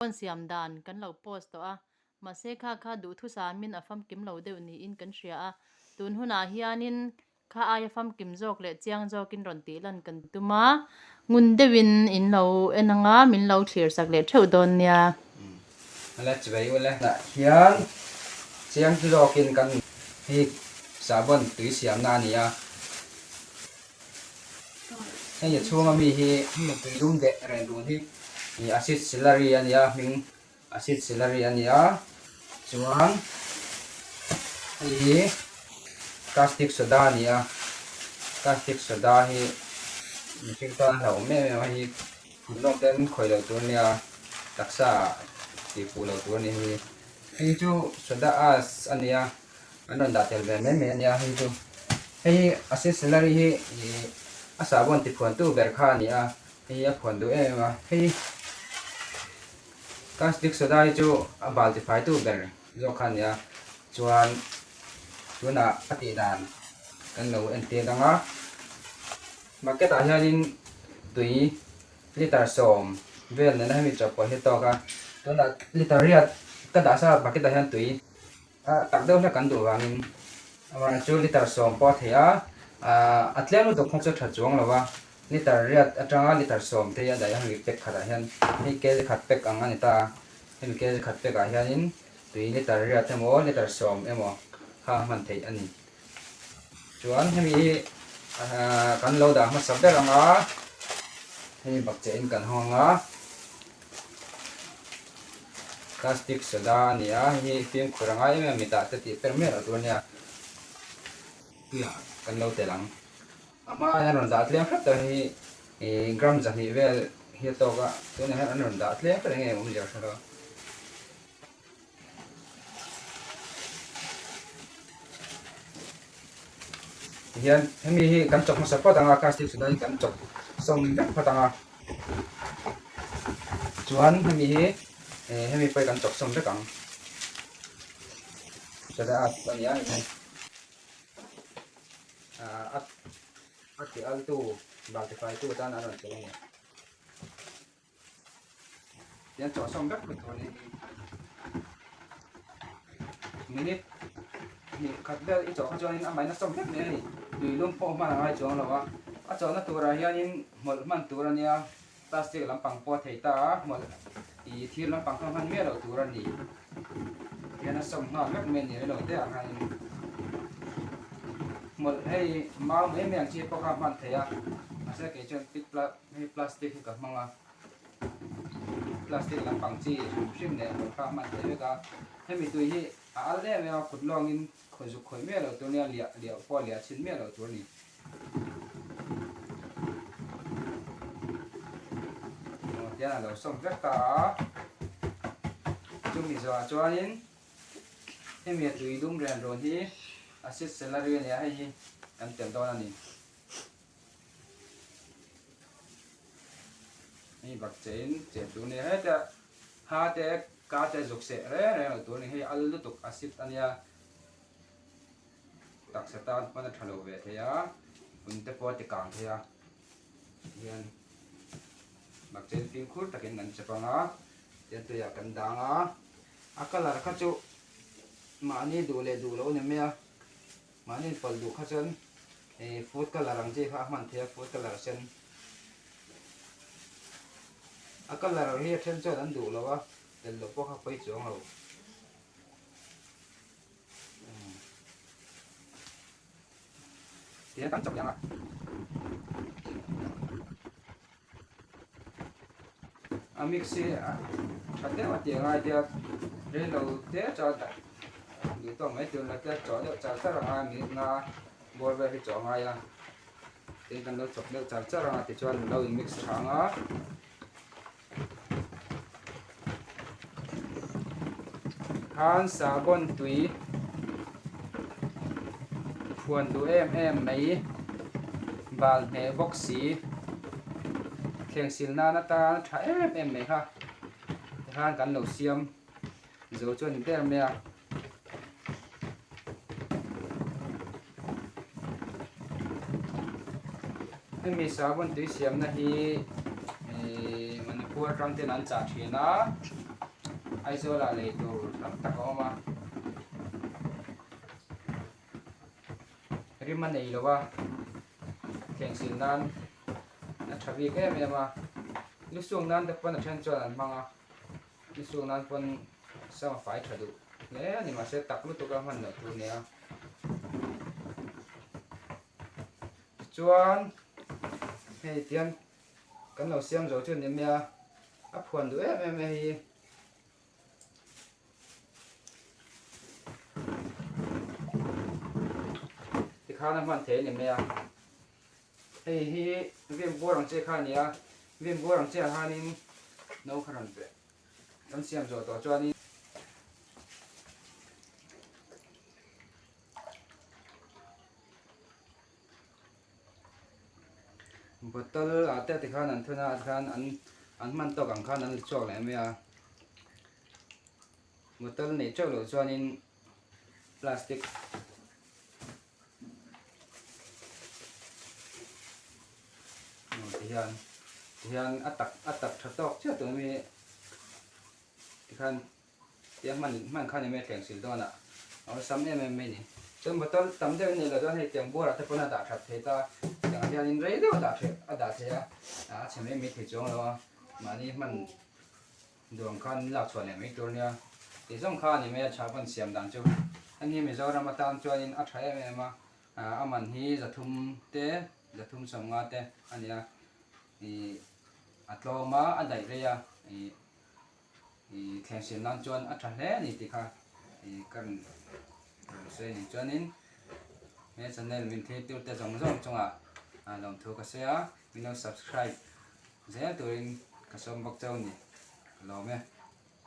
Phone siam dan kan lo post tawh a, mahse kha kha duhthusamin a famkim lo deuh niin kan hria a, tun hunah hianin kha aia famkim zawk leh chiang zawkin rawn tih lan kan tum a, ngun deuhin in lo en anga min lo thlir sak leh theuh dawn nia. Ala chivei ule. Tah hian chiang zawkin kan hi sahbawn tui siamna a ni a. Hei a chhunga mi hi tui lum deh reng dun hi acid celery a nia hming acid celery a nia chuan hei hi caustic soda a ni a caustic soda hi mihring tan a hlauhawm em em a hei hi phun lawk ten khawih loh tur a nia taksa ah tih fuh loh tur a ni hei hi hei chu soda ash a nia. An rawn dah tel ve mai mai a nia hei chu. Hei hi a seat salary hi ih a sahbawn ti phuan tu ber kha a ni a, hei hi a phuan duh em em a. Hei caustic soda hi chu a bal ti fai tu ber zawk kha a ni a, chuan tunah a tih dan kan lo entir dang a. Bucket ah hianin tui liter sawm vel nena hemi chawhpawlh hi a tawk a, tunah liter riat ka dah sa bucket ah hian tui. A tak deuh hlek kan duh vangin amaherawhchu chu liter sawm pawh a theih a, a tlem lutuk kha chu a tha chuang lo va, liter riat atanga liter sawm te hi a daih a hemi pack khatah hian hei kg khat pack ang a ni ta a, hemi kg khat pack ah hianin tui liter riat emaw liter sawm emaw kha a hman theih a ni. Chuan hemi hi kan lo dah hmasa ber ang a, hemi bakcheh in kan hawng ang a. Plastic soda a ni a, hei hi fimkhur a ngai em em mitah te tih per miah loh tur a nia. Tuiah kan lo telh ang. A hma hian rawn dah tlem hret tawh hei hi ih gram zahnih vel hi a tawk a, tunah hian an rawn dah tlem hret eng nge awmzia ka hre lo. Tihian hemi hi kan chawk hmasa phawt ang a caustic soda hi kan chawk sawm vek phawt ang a chuan hemi hi eh hemi pawh hi kan chawk sawm vek ang soda a a ni a hei ah a a ti al tu bal ti fai tu tan a rawn chawk a ni. Tian chawh sawm vek tur ni minute hnih khat vel i chawh kha chuanin a mahina sawm vek mai a ni tui lum pawh hman a ngai chuang lo a a chawhna turah hianin hmawlh hman tur a nia plastic lampang pawh a thei ta a hmawlh ih thir lampang kha hman miah loh tur a ni tihian a sawm nghal vek mai a ni rilo te ah khanin hmawlh hei mau mai mai ang chi pawh kha hman theih a mahse kei chuan Hei plastic hi ka hmang a, plastic lampang chi hrim hrim leh hmawlh kha a hman theih vek a, hemi tui hi a al em em a, kut lawngin khawi zuk khawi miah loh tur nia, liah liah pawh a liah chhin miah loh tur a ni. Aw tihian a lo sawm vek ta a, chumi zawhah chuanin hemi a tui dum ren rawn hi acid celery a ni a, hei hi kan telh dawn a ni. Hei bak chein cheh tur nia heta ha te ka te zuk seh reng reng lo tur a ni hei al lutuk acid a nia taksa tan pawn a tha lo ve thei a vun te pawh a ti kang thei a tihian bak chein fimkhur takin kan chep ang a tihian tuiah kan dang a a colour kha chu mahni duh leh duh loh a ni mai a. Mahni pawlh duh kha chuan ih food colour ang chi kha a hman thei a food colour sen a colour hi a then chuan an duh lo a tel loh pawh kha pawi chuang lo tihian kan chawp leh ang a. A mix hi a tha deuh a tih a ngai tia reilo te chuan duh tawk mai tur la tia chawh deuh char char ang a minute nga bawr vel hi chawh a ngai a tin kan lo chawp deuh char char ang a tichuan lo in mix tha ang a. Khan sahbawn tui phuan duh em em mai bal hneh bawk si thleng sil nan atan tha em em mai kha tikhan kan lo siam zo chu a ni der mai a. Hemi sahbawn tui siamna hi Manipur atang ten an chah thin a. Aizawlah lei tur tam tak a awm a, rim a nei lo a, thleng sil nan a tha bik em em a, lusuk nan te pawn a then chuan an hmang a, lusuk nan pawn sam a fai tha duh hle a ni mahse tak lutuk a hman loh tur a nia. Tichuan hei tiang kan lo siam zo chu a ni mai a, a phuan duh em em mai hi. Tikhan a hman thei a ni mai a, hei hi vim bur ang chi kha a ni a, vim bur ang chi ah khanin no kha rawn pe kan siam zawh tawh chuanin. Bottle ah te tikhan an thun a tikhan an an hman tawk ang khan an la chhuak leh mai a bottle neih teuh loh chuanin plastic tihian tihian a tak a tak tha tawk chiah tur ami tikhan Tia hman hman khan emaw thleng sil dawn a, a awlsam em em mai ni. Chuan bottle tam deuh nei lo chuan hei tiang buarah te pawn a dah that thei ta, tiangah hianin rei deuh a dah thei a dah thei a, a chhe mai mai thei chuang lo a, mahni hman duang khan lak chhuah leh mai tur nia. Tih zawng kha a ni mai a tha pawn siam dan chu. Heng hi Mizoram atan chuanin a tha em em a, a man hi zathum te zathum sawmnga te a ni a, ih a tlawm a, a daih rei a, ih. I thleng siam nan chuan a tha hle a ni tih kha i ka rawn rawn sawi a ni. Chuanin he channel min thlir tir te zawng zawng chungah lawmthu ka sawi a, min lo subscribe zel turin ka sawm bawk chauh a ni. Ka lawm e.